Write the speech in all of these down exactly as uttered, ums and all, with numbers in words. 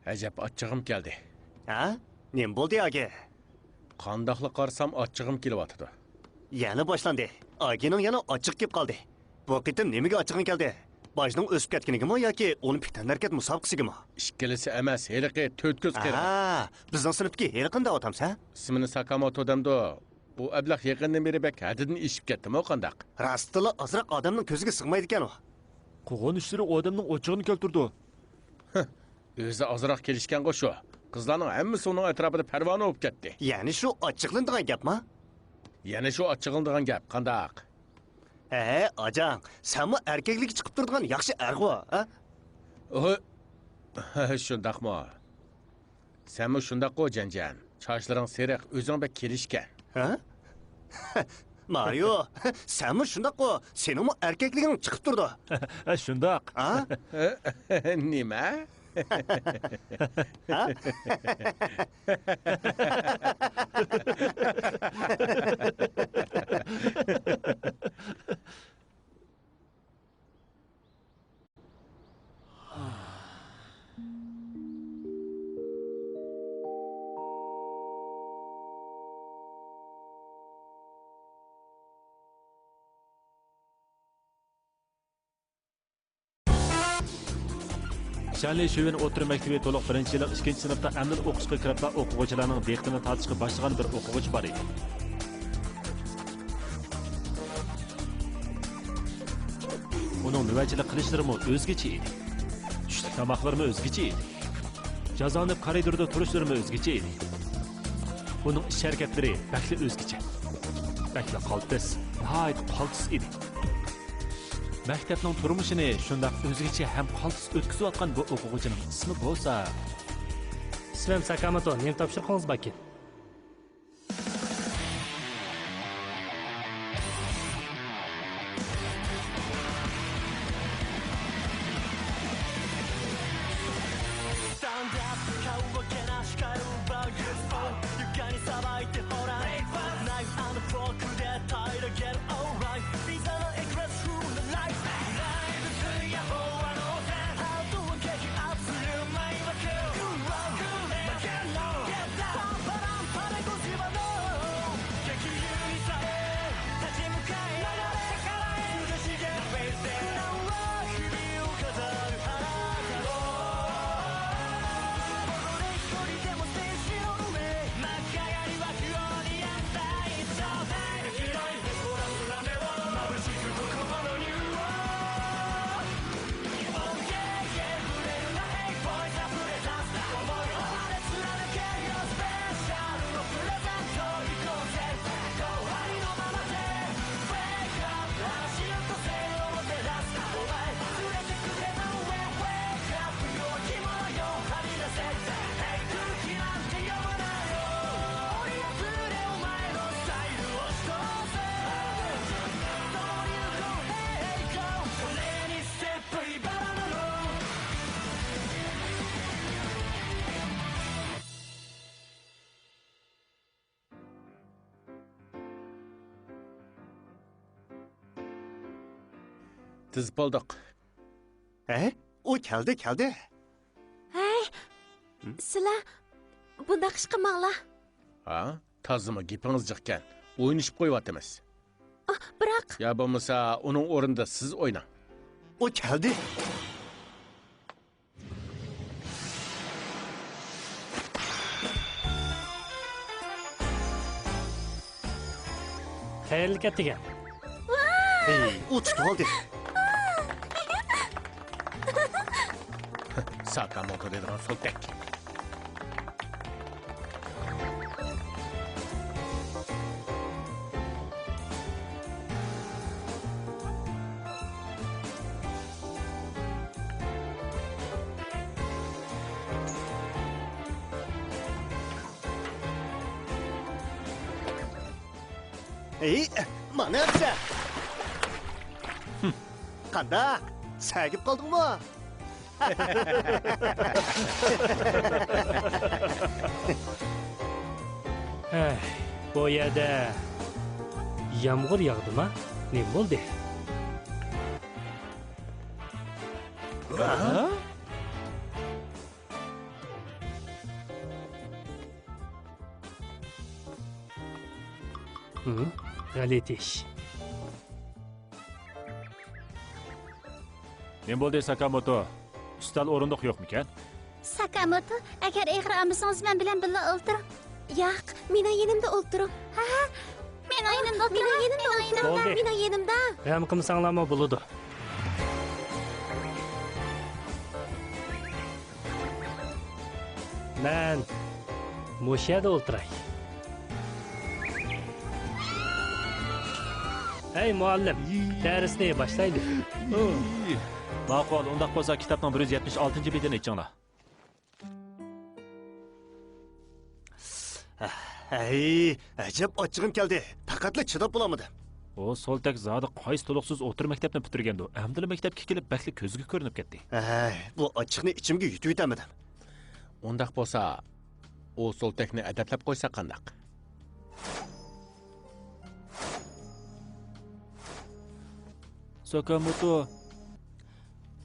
ئەجەب ئاچچىقىم كەلدى. ھە؟ نېمە بولدى، ئاكا؟ قانداقلا قارىسام، ئاچچىقىم كېلىۋاتىدۇ. يەنە باشلاندى. ئاكىنىڭ يەنە ئاچچىقى كېلىپ قالدى. بۇ قېتىم نېمىگە ئاچچىقىڭ كەلدى؟ باجنىڭ ئۆسۈپ كەتكىنىگىمۇ ياكى ئولىمپىك تەنھەرىكەت مۇسابىقىسىگىمۇ؟ ئىككىلىسى ئەمەس، ھېلىقى تۆت كۆز قېرى. ئاھا، بىزنىڭ سىنىپتىكى ھېلىقىنى دەۋاتامسەن؟ ئىسمىنى ساكاموتو دەمدۇ؟ بۇ ئەبلەخ يېقىندىن بېرى بەك ھەددىدىن ئېشىپ كەتتىمۇ قانداق؟ راستتىنلا ئازراق ئادەمنىڭ كۆزىگە سىغمايدىكەن ئۇ. قىلغان ئىشلىرى ئادەمنىڭ ئوچىقىنى كەلتۈرىدۇ. ئۆزى ئازراق كېلىشكەنغۇ شۇ. قىزلارنىڭ ھەممىسى ئۇنىڭ ئەتراپىدا پەرۋانە بولۇپ كەتتى. يەنى شۇ ئاچچىقلىنىدىغان گەپما؟ يەنە شۇ ئاچچىقلىنىدىغان گەپ، قانداق؟ ھە، ئاجاڭ، سەنمۇ ئەركەكلىكى چىقىپ تۇرىدىغان ياخشى ئەرغۇ، ھە؟ ھە، شۇنداقمۇ؟ سەنمۇ شۇنداققۇ، جەنجەن. چاچلىرىڭ سېرىق، ئۆزۈڭ بەك كېلىشكەن. ھە؟ مارىيو، سەنمۇ شۇنداققۇ، سېنىڭمۇ ئەركەكلىكىڭ چىقىپ تۇرىدۇ. شۇنداق. ھە؟ نېمە؟ ھە؟ شەنلى شۈۋېن ئوتتۇرا مەكتىپى تولۇق بىرىنچى يىللىق ئىككىنچى سىنىپتا ئەمدىلا ئوقۇشقا كىرىپلا ئوقۇغۇچىلارنىڭ دىققىتىنى تارتىشقا باشلىغان بىر ئوقۇغۇچى بار ئىدى. ئۇنىڭ نۆۋەتچىلىك قىلىشلىرىمۇ ئۆزگىچە ئىدى. چۈشلۈك تاماقلىرىمۇ ئۆزگىچە ئىدى. جازانىپ كارىدوردا تۇرۇشلىرىمۇ ئۆزگىچە ئىدى. ئۇنىڭ ئىش-ھەرىكەتلىرى بەكلا ئۆزگىچە. بەكلا قالتىس، ناھايىتى قالتىس ئىدى. مەكتەپنىڭ تۇرمۇشىنى شۇنداق ئۆزگىچە ھەم قالتىس ئۆتكۈزۈۋاتقان بۇ ئوقۇغۇچىنىڭ ئىسمى بولسا، ئىسمىم ساكاموتو، نېمە تاپشۇرۇقىڭىز باركىن؟ تىزىپ بولدۇق. ھەي، ئۇ كەلدى، كەلدى. ھەي، ھىم؟ سىلەر بۇنداق ئىش قىلماڭلار. ھا؟ تازىمۇ گېپىڭىز جىقكەن. ئوينىشىپ قويۇۋاتىمىز. ئا، بىراق. يا بولمىسا ئۇنىڭ ئورنىدا سىز ئويناڭ. ئۇ كەلدى. خەيرلىك ئەتىگەن. ھېي، ئۇ تۇتۇۋالدى. ساكاموتو دەيدىغان سولتەك. ھېي، مانا ئەمسە! قانداق؟ سەگىپ قالدىڭمۇ؟ ھەي، بۇ يەردە يامغۇر ياغدىما؟ نېمە بولدى؟ ھە؟ ھە؟ غەلىتە ئىش. نېمە بولدى، ساكاموتو؟ ئۈستەل ئورۇندۇق يوقمىكەن؟ ساكاموتو، ئەگەر ئېغىر ئالمىسىڭىز، مەن بىلەن بىللە ئولتۇرۇڭ. ياق، مېنىڭ يېنىمدا ئولتۇرۇڭ. ھە، ھە. مېنىڭ يېنىمدا ئولتۇرۇڭ. مېنىڭ يېنىمدا ئولتۇرۇڭ. بولدى. مېنىڭ يېنىمدا. غەم قىلمىساڭلارمۇ بولىدۇ. مەن مۇشۇ يەردە ئولتۇراي. ھەي، مۇئەللىم، دەرسنى باشلايلى. ماقۇل، ئۇنداق بولسا كىتابنىڭ بىر يۈز يەتمىش ئالتىنچى بېتىنى ئېچىڭلار. ھەي، ئەجەب ئاچچىقىم كەلدى. پەقەتلا چىداپ بولالمىدىم. ئۇ سولتەك زادى قايسى تولۇقسىز ئوتتۇرا مەكتەپنى پۈتتۈرگەندۇ؟ ئەمدىلا مەكتەپكە كېلىپ بەكلا كۆزگە كۆرۈنۈپ كەتتى. ھەي، بۇ ئاچچىقنى ئىچىمگە يۇتۇۋېتەلمىدىم. ئۇنداق بولسا، ئۇ سولتەكنى ئەدەپلەپ قويساق قانداق؟ ساكاموتو.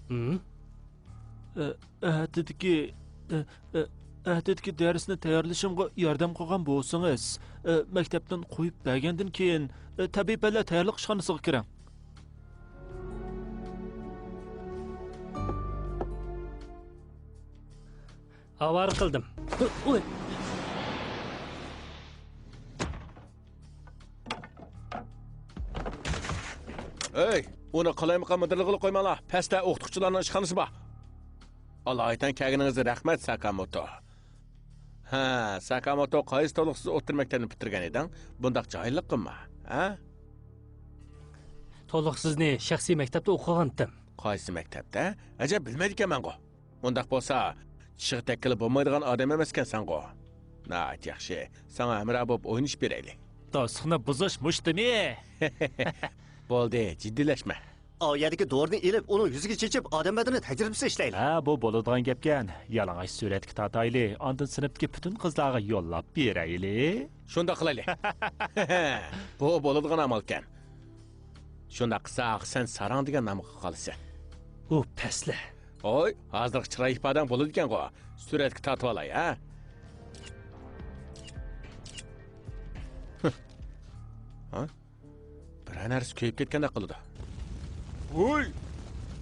ھىم؟ ئە، ئەتىدىكى، ئە، ئە، ئەتىدىكى دەرسنى تەييارلىشىمغا ياردەم قىلغان بولسىڭىز، ئە، مەكتەپتىن قويۇپ بەرگەندىن كېيىن، ئە، تەبىئىي پەنلەر تەييارلىق ئىشخانىسىغا كىرىڭ. ئاۋارە قىلدىم. ئۇي. ئەي، ئۇنى قالايمىقان مىدىرلىغىلى قويماڭلار. پەستە ئوقۇتقۇچىلارنىڭ ئىشخانىسى بار. ئالايىتەن كەلگىنىڭىزگە رەھمەت، ساكاموتو. ھە، ساكاموتو، قايسى تولۇقسىز ئوتتۇرا مەكتەپنى پۈتتۈرگەن ئىدىڭ؟ بۇنداق جاھىللىق قىلما، ھە؟ تولۇقسىزنى شەخسىي مەكتەپتە ئوقۇغانتىم. قايسى مەكتەپتە؟ ئەجەب، بىلمەيدىكەنمەنغۇ. ئۇنداق بولسا، چىشىغا تەگكىلى بولمايدىغان ئادەم ئەمەسكەنسەنغۇ. ناھايىتى ياخشى. ساڭا ھەمراھ بولۇپ ئوينىشىپ بېرەيلى. دوستلۇقنى بۇزۇش مۇشتىمۇ؟ بولدى، جىددىيلەشمە. ئاۋۇ يەردىكى دورىنى ئېلىپ، ئۇنىڭ يۈزىگە چېچىپ، ئادەم بەدىنى تەجرىبىسى ئىشلەيلى. ھە، بۇ بولىدىغان گەپكەن. يالىڭاچ سۈرەتكە تارتايلى، ئاندىن سىنىپتىكى پۈتۈن قىزلارغا يوللاپ بېرەيلى. شۇنداق قىلايلى. بۇ بولىدىغان ئامالكەن. شۇنداق قىلساق، سەن ساراڭ دېگەن نامغا قالىسەن. ئۇ پەسلە. ھوي، ھازىرقى چىراي ئىپادەڭ بولىدىكەنغۇ. سۈرەتكە تارتىۋالاي، ھە؟ ھە؟ بىرەر نەرسە كۆيۈپ كەتكەندەك قىلىدۇ. ھوي!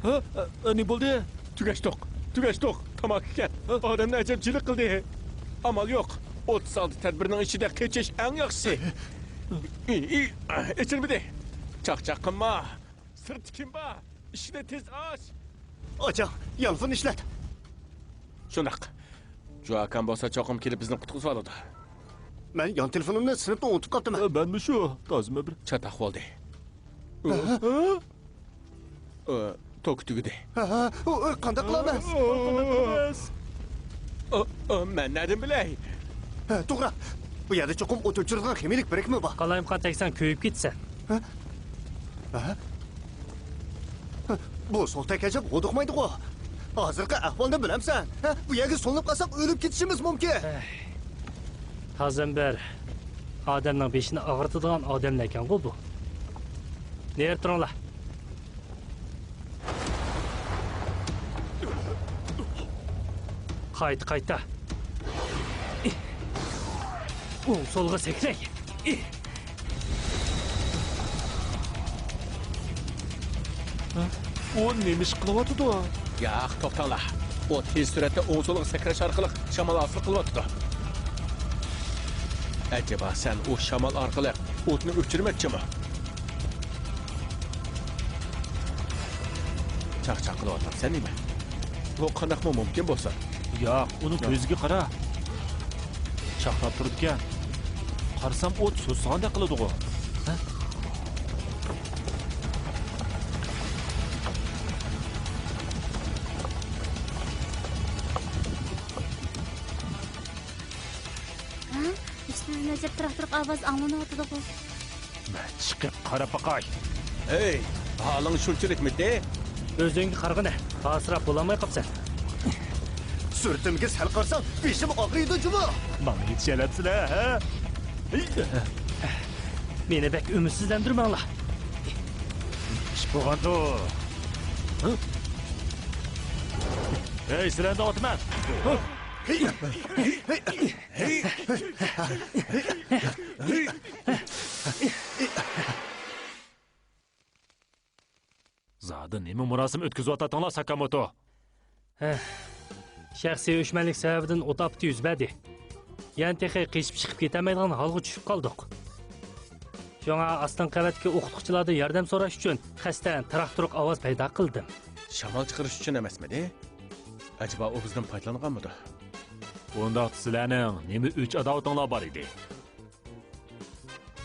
ھە؟ ئە، ئە، نېمە بولدى؟ تۈگەشتۇق، تۈگەشتۇق. تاماكا ئىكەن. ھە؟ ئادەمنى ئەجەب جىلە قىلدى. ئامال يوق. ئوتتۇز ئالتە تەدبىرنىڭ ئىچىدە قېچىش ئەڭ ياخشىسى. ئى، ئى، ئېچىلمىدى. چاقچاق قىلما. سىرتتا كىم بار؟ ئىشىكنى تېز ئاچ. ئاچاڭ، يانفون ئىشلەت. شۇنداق. جۇ ئاكام بولسا چوقۇم كېلىپ بىزنى قۇتقۇزۇۋالىدۇ. مەن يان تېلېفونۇمنى سىنىپتا ئۇنتۇپ قاپتىمەن. ئە، مەنمۇ شۇ. تازىمۇ بىر چاتاق بولدى. ھە؟ ئە، توكى تۈگىدى. ھە، ھە، ئۇ، ئۇ، قانداق قىلىمىز؟ ئۇ، قانداق قىلىمىز؟ ئۇ، ئۇ، مەن نەدىن بىلەي؟ ھە، توغرا. بۇ يەردە چوقۇم ئوت ئۆچۈرىدىغان خىمىيىلىك بىرىكمە بار. قالايمىقان تەگسەڭ كۆيۈپ كېتىسەن. ھە؟ ھە؟ بۇ سولتەك ئەجەب ھودۇقمايدىغۇ؟ ھازىرقى ئەھۋالنى بىلەمسەن؟ ھە؟ بۇ يەرگە سولىنىپ قالساق ئۆلۈپ كېتىشىمىز مۇمكىن. ئەي، تازىمۇ بىر ئادەمنىڭ بېشىنى ئاغرىتىدىغان ئادەملەركەنغۇ بۇ. نېرى تۇرۇڭلار. قايتا، قايتا. ئوڭ سولغا سەكرەي. ھە؟ ئۇ نېمە ئىش قىلىۋاتىدۇ؟ ياق، توختاڭلار. ئۇ تېز سۈرئەتتە ئوڭ سولغا سەكرەش ئارقىلىق شامال ھاسىل قىلىۋاتىدۇ. ئەجەبا سەن ئۇ شامال ئارقىلىق ئوتنى ئۆچۈرمەكچىمۇ؟ چاقچاق قىلىۋاتامسەن نېمە؟ بۇ قانداقمۇ مۇمكىن بولسۇن؟ ياق، ئۇنىڭ كۆزىگە قارا. چاقناپ تۇرىدىكەن. قارىسام ئوت سۇسىغاندەك قىلىدىغۇ. ھە؟ ھە؟ ئىشتىن ئەجەب تراكتورلۇق ئاۋاز ئاڭلىنىۋاتىدىغۇ. مەن چىقىپ قاراپ باقاي. ھەي، ھالىڭ شۇنچىلىكمىدى؟ ئۆزۈڭگە قارىغىنە، ھاسىراپ بولالماي قاپسەن. سۈرىتىمگە سەل قارىساڭ، بېشىم ئاغرىيدۇ جۇمۇ. ماڭا يېتىشەلەمسىلەر، ھە؟ مېنى بەك ئۈمىدسىزلەندۈرمەڭلار. ئىش بولغاندۇ. ھە؟ ھەي، سىلەرنى ئاتىمەن. ھە؟ ھەي! ھەي! ھەي! نېمە مۇراسىم ئۆتكۈزۈۋاتاتتىڭلار، ساكاموتو؟ ھە، شەخسىي ئۆچمەنلىك سەۋەبىدىن ئوت ئاپىتى يۈز بەردى. يەنە تېخى قېچىپ چىقىپ كېتەلمەيدىغان ھالغا چۈشۈپ قالدۇق. شۇڭا ئاستىنقى قەۋەتتىكى ئوقۇتقۇچىلاردىن ياردەم سوراش ئۈچۈن قەستەن تىراق-تۇرۇق ئاۋاز پەيدا قىلدىم. شامال چىقىرىش ئۈچۈن ئەمەسمىدى؟ ئەجەبا ئۇ بىزدىن پايدىلانغانمىدۇ؟ ئۇنداقتا سىلەرنىڭ نېمە ئۆچ-ئاداۋىتىڭلار بار ئىدى؟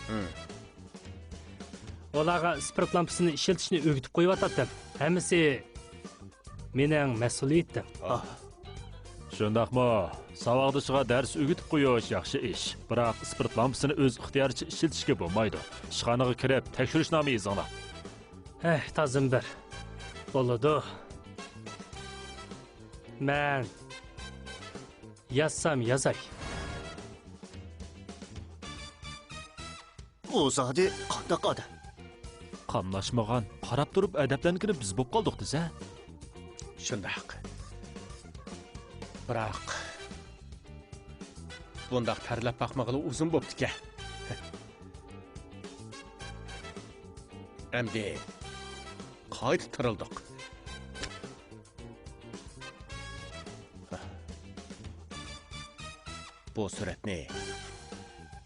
ھىم. ئۇلارغا ئىسپىرت لامپىسىنى ئىشلىتىشنى ئۆگىتىپ قويۇۋاتاتتىم. ھەممىسى مېنىڭ مەسئۇلىيىتىم. ئاھ. شۇنداقمۇ؟ ساۋاقدىشىغا دەرس ئۆگىتىپ قويۇش ياخشى ئىش. بىراق ئىسپىرت لامپىسىنى ئۆز ئىختىيارىچە ئىشلىتىشكە بولمايدۇ. ئىشخانىغا كىرىپ تەكشۈرۈشنامە يېزىڭلار. ھەي، تازىمبىر. بولىدۇ. مەن يازسام يازاي. ئۇ زادى قانداق ئادەم؟ قاملاشمىغان، قاراپ تۇرۇپ ئەدەپلەنگىنى بىز بولۇپ قالدۇق دېسە. شۇنداق. بىراق، بۇنداق تەرلەپ باقمىغىلى ئۇزۇن بوپتىكەن. ئەمدى قايتا تىرىلدۇق. بۇ سۈرەتنى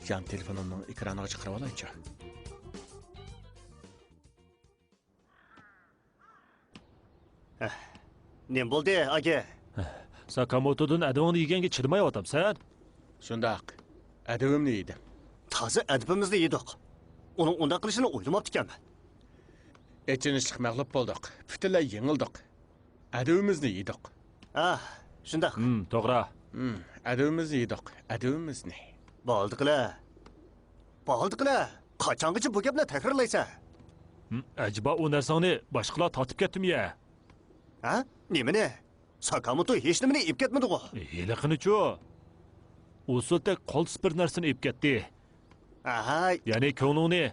يان تېلېفونۇمنىڭ ئېكرانىغا چىقىرىۋالايچۇ. ھە، نېمە بولدى، ئاكا؟ ساكاموتودىن ئەدىۋىڭنى يېگەنگە چىدىمايۋاتامسەن؟ شۇنداق، ئەدىۋىمنى يېدىم. تازا ئەدىپىمىزنى يېدۇق. ئۇنىڭ ئۇنداق قىلىشىنى ئويلىماپتىكەنمەن. ئېچىنىشلىق مەغلۇپ بولدۇق. پۈتۈنلەي يېڭىلدۇق. ئەدىۋىمىزنى يېدۇق. ھە، شۇنداق. ھىم، توغرا. ھىم، ئەدىۋىمىزنى يېدۇق، ئەدىۋىمىزنى. بولدى قىلە. بولدى قىلە. قاچانغىچە بۇ گەپنى تەكرارلايسەن؟ ھىم، ئەجەبا ئۇ نەرسەڭنى باشقىلار تارتىپ كەتتىمۇ يە؟ ھە؟ نېمىنى؟ ساكاموتو ھېچنېمىنى ئېلىپ كەتمىدىغۇ؟ ھېلىقىنىچۇ؟ ئۇسۇلتەك قالتىس بىر نەرسىنى ئېلىپ كەتتى. ئاھاي. يەنى كۆڭلۈڭنى.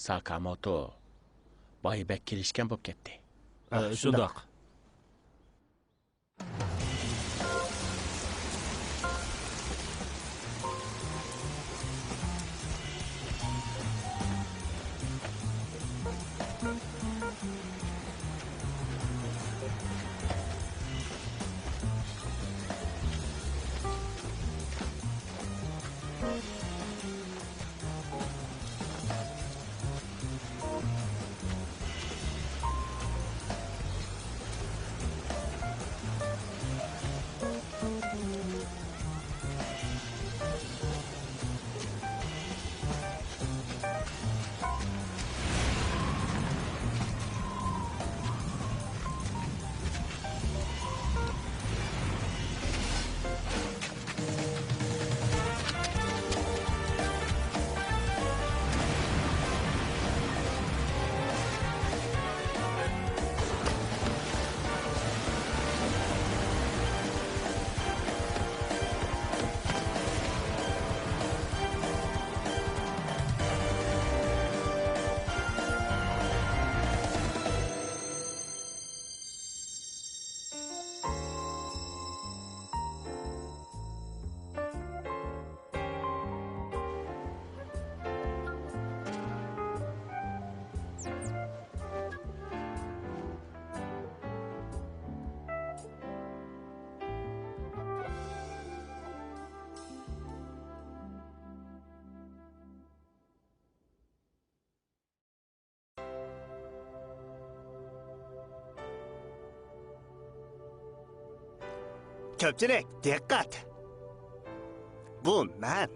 ساكاموتو بايا بەك كېلىشكەن بولۇپ كەتتى. ھە، شۇنداق. كۆپچىلىك، دىققەت! بۇ مەن.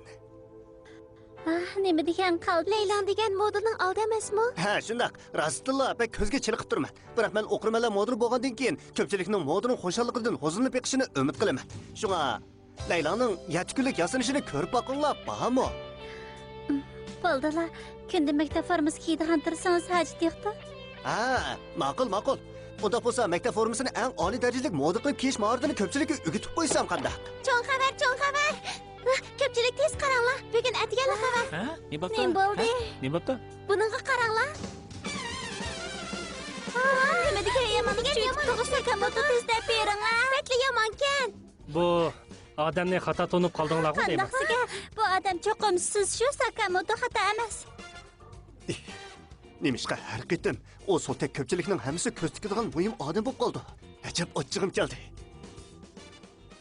ئاھ، نېمە دېگەن قالتىس! لەيلاڭ دېگەن مودېلنىڭ ئالدى ئەمەسمۇ؟ ھە، شۇنداق. راستتىنلا بەك كۆزگە چېلىقىپ تۇرىمەن. بىراق مەن ئوقۇرمەنلەر مودېل بولغاندىن كېيىن، كۆپچىلىكنىڭ مودېلنىڭ خۇشاللىقىدىن ھۇزۇرلىنىپ بېقىشىنى ئۈمىد قىلىمەن. شۇڭا، لەيلاڭنىڭ يەتتە كۈنلۈك ياسىنىشىنى كۆرۈپ باققۇڭلار، بارمۇ؟ بولدىلا، كۈندە مەكتەپ فورمىسى كىيىدىغان تۇرسىڭىز ھاجىتى يوقتۇ. ھە، ماقۇل، ماقۇل. ئۇنداق بولسا مەكتەپ فورمىسىنى ئەڭ ئالىي دەرىجىلىك مودا قىلىپ كىيىش ماھارىتىنى كۆپچىلىككە ئۆگىتىپ قويسام قانداق؟ چوڭ خەۋەر، چوڭ خەۋەر! كۆپچىلىك تېز قاراڭلار، بۈگۈن ئەتىگەنلا خەۋەر. ھە؟ نېمە بوپتۇ؟ نېمە بولدى؟ ھە؟ نېمە بوپتۇ؟ بۇنىڭغا قاراڭلار. ۋاھ، نېمە دېگەن يامان ئۇچۇپ كېتىپتۇ، ساكاموتو، تېز دەپ بېرىڭە. بەكلا يامانكەن. بۇ ئادەمنى خاتا تونۇپ قالدىڭلارغۇ دەيمەن. قانداق دېگەن؟ بۇ ئادەم چوقۇم سىز شۇ ساكاموتو خاتا ئەمەس. نېمىشقا ھەر قېتىم ئۇ سوتەك كۆپچىلىكنىڭ ھەممىسى كۆز تىكىدىغان مۇھىم ئادەم بولۇپ قالىدۇ؟ ئەجەب ئاچچىقىم كەلدى.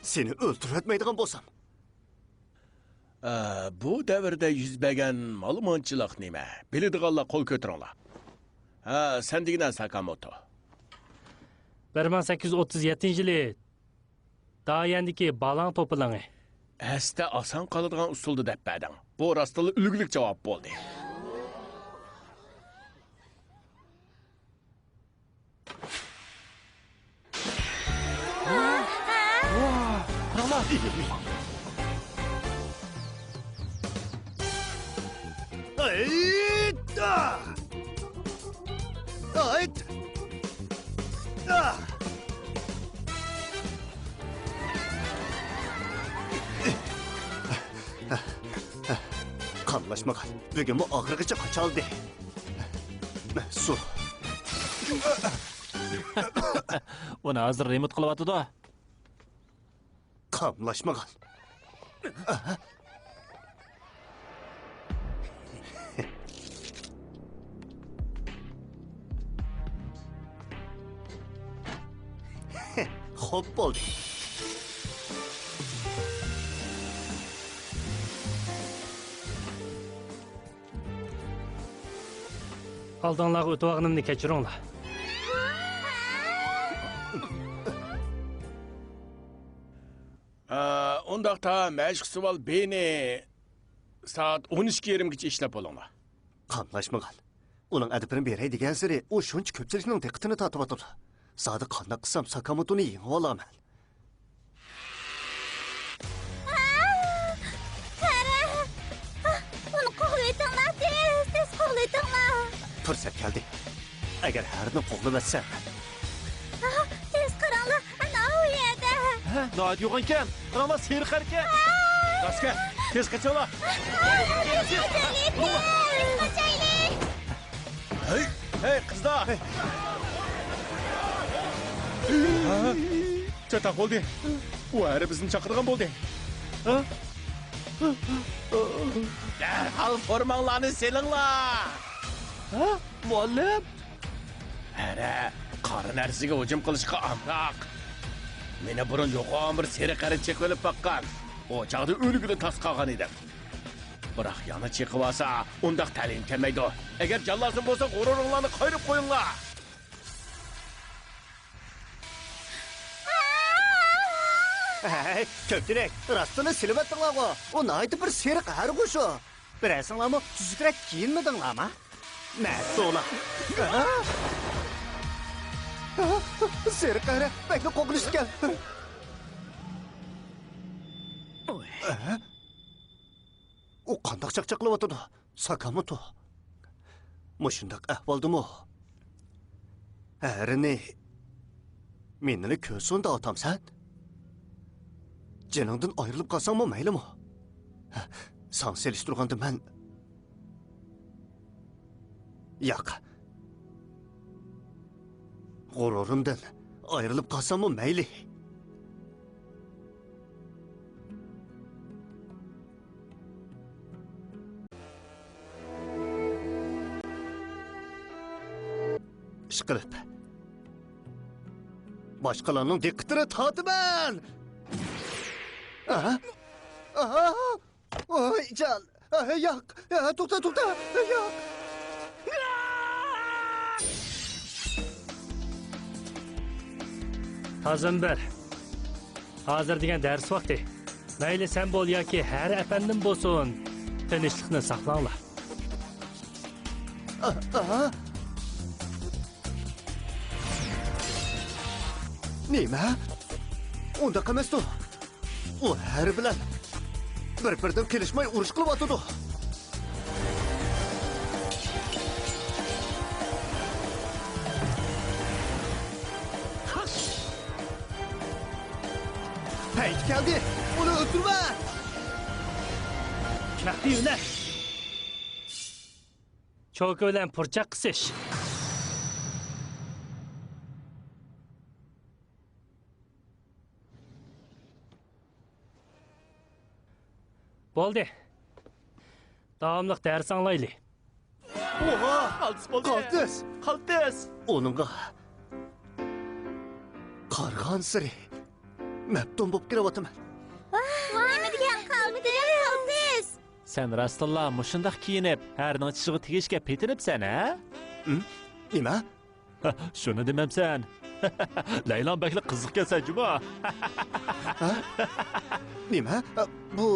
سېنى ئۆلتۈرۈۋەتمەيدىغان بولسام. ئە، بۇ دەۋردە يۈز بەرگەن مالىمانچىلىق نېمە؟ بىلىدىغانلار قول كۆتۈرۈڭلار. ھە، سەن دېگىنە ساكاموتو. بىر مىڭ سەككىز يۈز ئوتتۇز يەتتىنچى يىلى دايەندىكى بالاڭ توپىلىڭى. ھەستە ئاسان قالىدىغان ئۇسۇلدا دەپ بەردىڭ. بۇ راستتىنلا ئۈلگىلىك جاۋاب بولدى. قاراڭلار! ئايت! ئايت! قاملاشمىغان. بۈگۈنمۇ ئاخىرغىچە قاچالدى. سۇ. ئۇنى ھازىر رېمونت قىلىۋاتىدۇ. قاملاشمىغان. خوپ بولدى. ئالدىڭلارغا ئۆتۈۋالغىنىمنى كەچۈرۈڭلار. ئا، ئۇنداقتا مەشىق سوئال بىنى سائەت ئون ئىككى يېرىمگىچە ئىشلەپ بولۇڭلار. قاملاشمىغان. ئۇنىڭ ئەدىپىنى بېرەي دېگەنسېرى ئۇ شۇنچە كۆپچىلىكنىڭ دىققىتىنى تارتىۋاتىدۇ. زادى قانداق قىلسام ساكاموتونى يېڭىۋالارمەن؟ قارا! ئۇنى قوغلىۋېتىڭلار، تېز، تېز قوغلىۋېتىڭلار! پۇرسەت كەلدى. ئەگەر ھەرىنى قوغلىۋەتسەم. تېز قاراڭلار، ئەنە ئۇ يەردە! ھە، ناھايىتى يوغان ئىكەن. قاراڭلار، سېرىق ھەركەن. داسكە، تېز قېچىڭلار. تېز قاچايلى، تېز قاچايلى! ھەي، ھەي، قىزلار! چاتاق بولدى. ئۇ ھەرە بىزنى چاقىرىدىغان بولدى. دەرھال فورماڭلارنى سېلىڭلار! ھە؟ مۇئەللىم! ھەرە قارا نەرسىگە ھۇجۇم قىلىشقا ئامراق. مېنى بۇرۇن يوغان بىر سېرىق ھەرە چېقىۋېلىپ باققان. ئۇ چاغدا ئۆلگىلى تاس قالغان ئىدىم. بىراق يەنە چېقىۋالسا، ئۇنداق تەلىيىم كەلمەيدۇ. ئەگەر جان لازىم بولسا، غۇرۇرۇڭلارنى قايرىپ قويۇڭلار. ھەي، كۆپچىلىك، راستىنى سېلىۋەتتىڭلارغۇ. ئۇ ناھايىتى بىر سېرىق ھەرىغۇ شۇ. بىرەرسىڭلارمۇ تۈزۈكرەك كىيىنمىدىڭلارما؟ مەتۇلا. سېرىق ھەرە بەكلا قورقۇنچلۇق ئىكەن. ئۇ قانداق چاقچاق قىلىۋاتىدۇ؟ ساكاموتو، مۇشۇنداق ئەھۋالدىمۇ ھەرىنى مېنىلا كۆرسۇن دەۋاتامسەن؟ جېنىڭدىن ئايرىلىپ قالساڭمۇ مەيلىمۇ؟ ساڭا سېلىشتۇرغاندا مەن، ياق. غۇرۇرۇمدىن ئايرىلىپ قالساممۇ مەيلى. ئىشقىلىپ، باشقىلارنىڭ دىققىتىنى تارتىمەن! ئاھا! ئاھا! ۋاي جان! ئاھ، ياق! ئاھ، توختا، توختا! ياق! تازىمبىر، ھازىر دېگەن دەرس ۋاقتى. مەيلى سەن بول ياكى ھەرە ئەپەندىم بولسۇن، تىنچلىقنى ساقلاڭلار. ئاھ، ئاھ. نېمە؟ ئۇنداق ئەمەستۇ. ئۇ ھەرە بىلەن بىر-بىرىدىن قېلىشماي ئۇرۇش قىلىۋاتىدۇ. پەيتى كەلدى. ئۇنى ئۆلتۈرمە. مەخپىي ھۈنەر. چوكا بىلەن پۇرچاق قىسىش. بولدى. داۋاملىق دەرس ئاڭلايلى. ئوھا! قالتىس بولدى. قالتىس! قالتىس! ئۇنىڭغا قارىغانسېرى مەپتۇن بولۇپ كېلىۋاتىمەن. ۋاھ، نېمە دېگەن قالتىس! سەن راستتىنلا مۇشۇنداق كىيىنىپ، ھەرنىڭ چىشىغا تېگىشكە پېتىنىپسەن، ھە؟ ھىم؟ نېمە؟ شۇنى دېمەمسەن؟ لەيلام بەكلا قىزىقكەنسەن جۇمۇ. ھە؟ نېمە؟ بۇ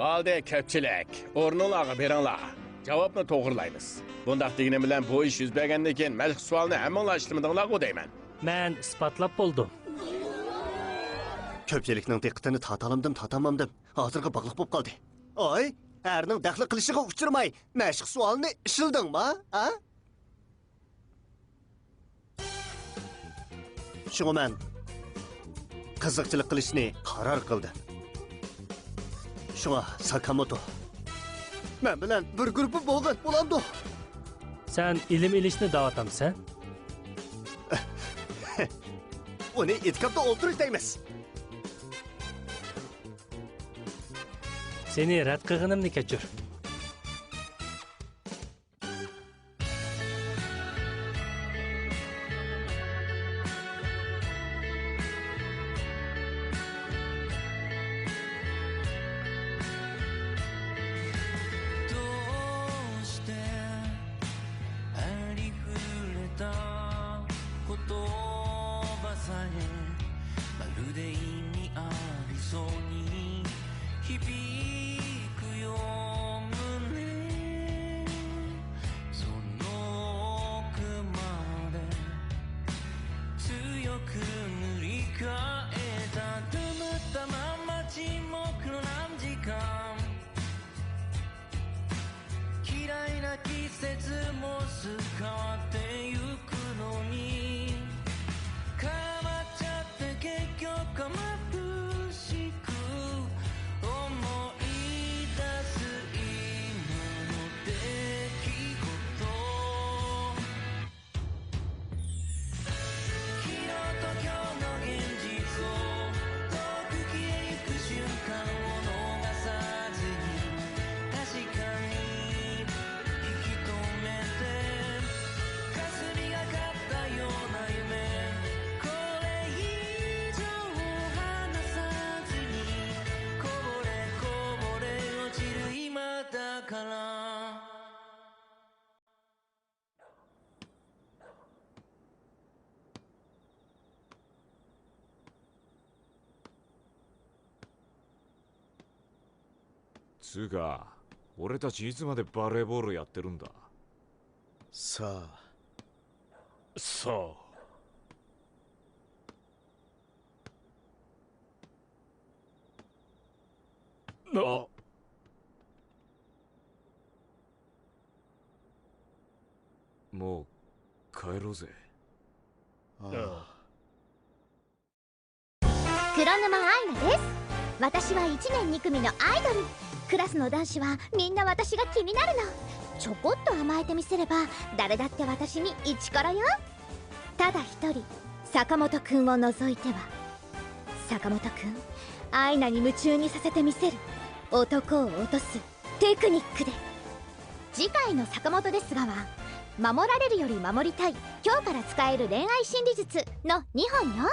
بولدى، كۆپچىلىك. ئورنۇڭلارغا بېرىڭلار. جاۋابنى توغرىلايمىز. بۇنداق دېگىنىم بىلەن بۇ ئىش يۈز بەرگەندىن كېيىن مەشىق سوئالنى ھەممىڭلار ئىشلىمىدىڭلارغۇ دەيمەن. مەن ئىسپاتلاپ بولدۇم. كۆپچىلىكنىڭ دىققىتىنى تارتالامدىم، تارتالمامدىم. ھازىرغا باغلىق بولۇپ قالدى. ئاي، ئەرنىڭ دەخلى قىلىشىغا ئۇچرىماي، مەشىق سوئالنى ئىشلىدىڭما؟ ھە؟ شۇڭا مەن قىزىقچىلىق قىلىشنى قارار قىلدىم. شۇڭا ساكاموتو، مەن بىلەن بىر گۇرۇپپا بولغىن، بولامدۇ؟ سەن ئىلىم ئېلىشنى دەۋاتامسەن؟ ئۇنى ئېتىكاپتا ئولتۇرۇش دەيمىز. سېنى رەت قىلغىنىمنى كەچۈر. どうしてありふれた言葉さえまるで意味ありそうに響くよ胸その奥まで強く塗り替えたたまたま沈黙の何時間嫌いな季節もすっかわってゆくのにかまっちゃって結局まぶしく思い出す今の出来事昨日と今日の現実を遠く消えゆく瞬間を逃さずに確かに息止めて霞がかったような夢これ以上離さずにこぼれこぼれ落ちる今だから つうか、俺たちいつまでバレーボールやってるんだ？さあ。さあ。な。 もう帰ろうぜ。ああ。 黒沼愛菜です。私は1年2組のアイドル。クラスの男子はみんな私が気になるの。ちょこっと甘えてみせれば誰だって私にイチコロよ。ただ一人、坂本くんを除いては。坂本くん、愛菜に夢中にさせてみせる。男を落とす テクニックで。次回の「坂本ですが」は「守られるより守りたい今日から使える恋愛心理術」のにほんよ。